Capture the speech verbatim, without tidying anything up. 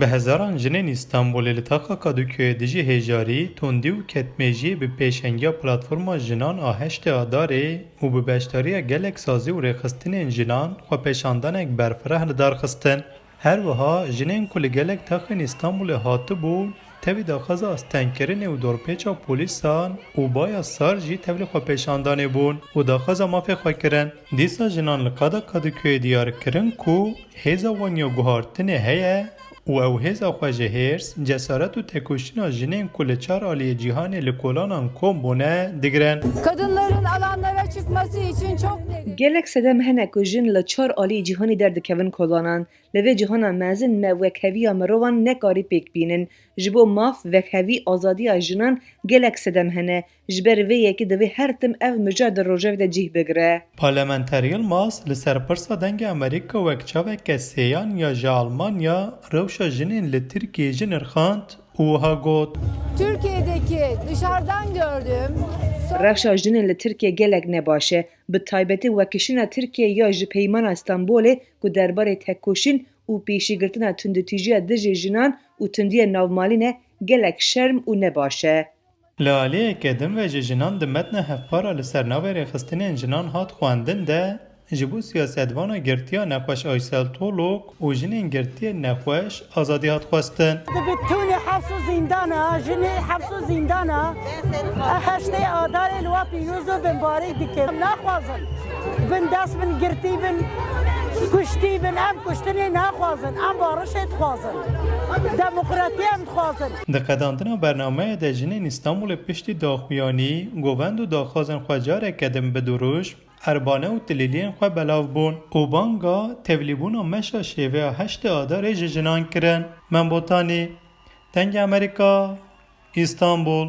Bi hezaran jinên Îstanbulê li taxa Kadıköyê dijî hêjarî, tundî û ketmêjiyê bi pêşengiya Platforma Jinan a heştê Adarê û bi beşdariya gelek sazî û rêxistinên jinan xwepêşandanek berfireh li dar xistin. Her wiha jinên ku li gelek taxên Îstanbulê hatibûn, tevî daxwaza astengkirinê û dorpêça polîsan û baya sar jî tevlî xwepêşandanê bûn û daxwaza mafê xwe kirin. Dîsa jinan li qada Kadıköyê diyar kirin ku hêza wan ya guhartinê heye û ew hêza xwe ji hêrs, cesaret û tekoşîna jinên ku li çar aliyê cîhanê li kolanan kom bûne, digirin. Kadınların alanlara çıkması için çok nedeni Gelek sedem hene ku jin li çar aliyê cîhanê derdikevin kolanan. Li vê cihana mezin me wekheviya mirovan nekarî pêk bînin. Ji bo maf, wekhevî, azadiya jinan gelek sedem hene. Ji ber vê yekê divê her tim ev mijar di rojevê de cih bigire. Parlamenter Yilmaz li ser pirsa Dengê Amerîka wek çaveke sêyan ya ji Almanya rewşa jinên li Tirkiyê jî nirxand û wiha got. Türkiye'deki dışarıdan gördüğüm Rewşa jinên li Tirkiye gelek ne baş e. Bi taybetî wekişîna Tirkiye ya ji Peymana Stenbolê ku derbarê tekoşîn û pêşîgirtina tundûtîjiya dijî jinan û tundiya navmalî ne gelek şerm û ne baş e. Li aliyeke din ve ji jinan di metna hevpara li ser navê rêxistinên jinan hat xwendin de ji bo siyasetvana girtiya nexweş Aysel Tolok û jinên girtiyên nexweş azadî hat xwestin. Dibi tûnê hefs û zîndana, jinê hefs û zîndana, e heştê Adarê li wa pîroz û binbarî dikim. Naxwazin bin dest bin girtî bin, kuştî bin. Em kuştinê naxwazin, em barişê dixwazin. Demokratiyê em dixwazin. Di qedandina bernameyê de jinên Îstanbulê piştî daxuyanî, govend û daxwazên xwe careke din bi dirûşm, erbane û tilîliyên xwe belav bûn û banga tevlîbûna meşa şêveya heştê Adarê ji jinan kirin. Membotanî, Dengê Amerîka, Îstanbul.